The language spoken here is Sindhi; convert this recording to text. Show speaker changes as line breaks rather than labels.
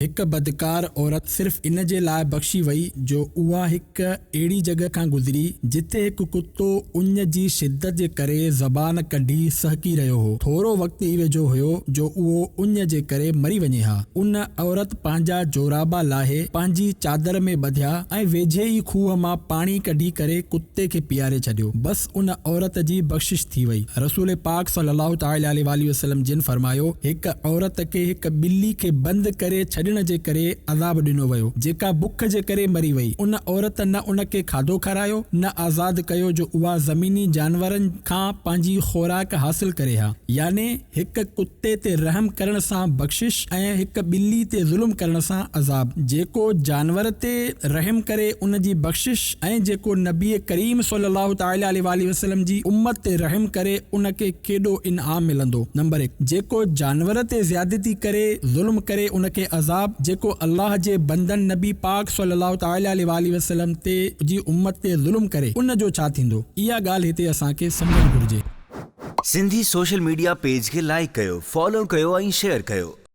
هڪ بدڪار عورت صرف ان جي لاء بخشي وئي جو اها هڪ اهڙي جڳهه کان گذري جتي هڪ ڪتو اڃ جي شدت جي ڪري زبان ڪڍي سهڪي رهيو هو. ٿورو وقت ئي ويجهو هيو جو اهو اڃ جي ڪري مري وڃي ها. ان عورت پنهنجا جورابا لاهي پنهنجي چادر ۾ ٻڌيا ۽ ويجهي ئي کوهه مان پاڻي ڪڍي ڪري ڪتي کي پياري ڇڏيو. بس ان عورت جي بخشش ٿي وئي. رسول پاڪ صلّي الله تعالٰي عليه واٰله وسلّم جن فرمايو، هڪ عورت کي هڪ ٻلي کي بند ڪري ڇڏڻ جي ڪري عذاب ڏنو ويو، جيڪا بک جي ڪري مري وئي. ان عورت نه ان کي کاڌو کارايو، نه آزاد ڪيو جو اها زميني جانورن کان پنهنجي خوراڪ حاصل ڪري ها. يعني هڪ ڪتي تي رحم ڪرڻ سان بخشش ۽ هڪ ٻلي تي ظلم ڪرڻ سان عذاب. جيڪو جانور تي رحم ڪري ان جي بخشش ۽ جيڪو نبي ڪريم صلي الله تعالٰي عليه واٰله وسلم جي امت تي رحم ڪري ان کي ڪيڏو انعام ملندو. نمبر هڪ، جيڪو جانور تي زيادتي ڪري، ظلم ڪري ان کي عذاب، جيڪو الله جي بندن نبي پاڪ صلي الله تعالٰي عليه واٰله وسلم تي جي امت تي ظلم ڪري ان جو ڇا ٿيندو؟ اها ڳالهه هتي اسان کي سمجهڻ گهرجي.
سنڌي سوشل ميڊيا پيج کي لائيڪ ڪيو، فالو ڪيو ۽ شيئر ڪيو.